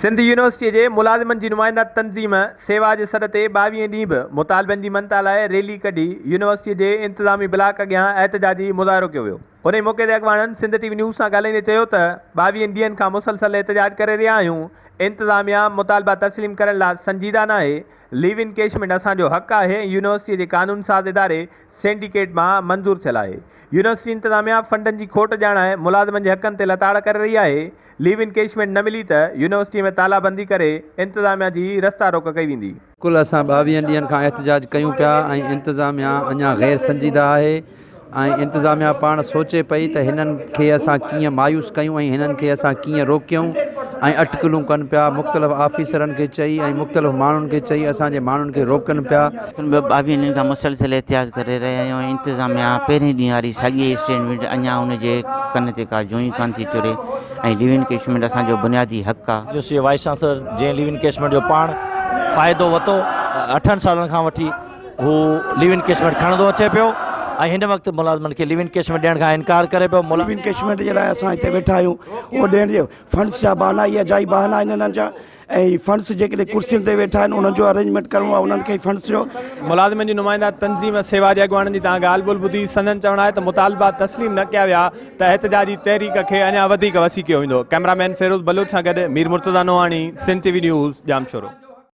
سنڌ يونيورسٽيء جي ملازمن جي نمائنده تنظيم سيوا جي سڏ تي ٻاويهين ڏينهن به مطالبن جي مڃتا لاء ريلي ڪڍي يونيورسٽيء جي انتظامي بلاڪ اڳيان احتجاجي مظاهرو ڪيو ويو. انهي موقعي تي اڳواڻن سنڌ ٽي وي نيوز سان ڳالهائيندي چيو ته ٻاويهن ڏينهن کان مسلسل احتجاج ڪري رهيا آهيون، انتظاميا مطالبا تسليم ڪرڻ لاء سنجيده ناهي، ليو انڪيشمينٽ اسان جو حق آهي ۽ يونيورسٽيء جي قانون ساز اداري سينڊيڪيٽ مان منظور ٿيل آهي. يونيورسٽي انتظاميا فنڊن جي کوٽ ڄاڻائي ملازمن جي حقن تي لتاڙ ڪري رهي آهي، ليو انڪيشمينٽ نه ملي ته يونيورسٽي ۾ تالا بندي ڪري انتظاميا جي رستا روڪ ڪئي ويندي. ڪل اسان ٻاويهن ڏينهن کان احتجاج ڪيون پيا ۽ انتظاميا اڃا غير سنجيده آهي ۽ انتظاميا پاڻ سوچي پئي ته هنن کي اسان ڪيئن مايوس ڪيون ۽ هنن کي اسان ڪيئن روڪيون ۽ اٽڪلون ڪن پيا مختلف آفيسرن کي چئي ۽ مختلف ماڻهن کي چئي اسان جي ماڻهن کي روڪن پيا. اسان به ٻاويهن ڏينهن کان مسلسل احتجاج ڪري رهيا آهيون ۽ انتظاميا پهرين ڏينهن واري ساڳي اسٽيٽمينٽ اڃا ان جي ڪن تي ڪا جونء ئي ڪانه ٿي چري ۽ ليو انڪيشمينٽ اسان جو بنيادي حق آهي. يونيورسٽي جي وائيس چانسلر جنهن ليو انڪيشمينٽ جو پاڻ فائدو ورتو اٺن سالن کان وٺي هو ليو انڪيشمينٽ کڻندو اچي پيو ۽ هن وقت ملازمن کي ليو انڪيشمينٽ ڏيڻ کان انڪار ڪري پيو. ليو انڪيشمينٽ جي لاء اسان هتي ويٺا آهيون اهو ڏيڻ جي فنڊس جا بهانا اهي اجائي بهانا آهن انهن جا ۽ فنڊس جيڪڏهن ڪرسين تي ويٺا آهن انهن جو ارينجمينٽ ڪرڻو آهي انهن کي فنڊس جو. ملازمن جي نمائنده تنظيم سيوا جي اڳواڻن جي تان ڳالهه ٻولهه ٻڌي سندن چوڻ آهي ته مطالبا تسليم نه ڪيا ويا ته احتجاجي تحريڪ کي اڃا وڌيڪ وسيع ڪيو ويندو. ڪئميرا مين فيروز بلوچ سان گڏ Mir Murtaza Nohani, Sindh T V news, Jamshoro.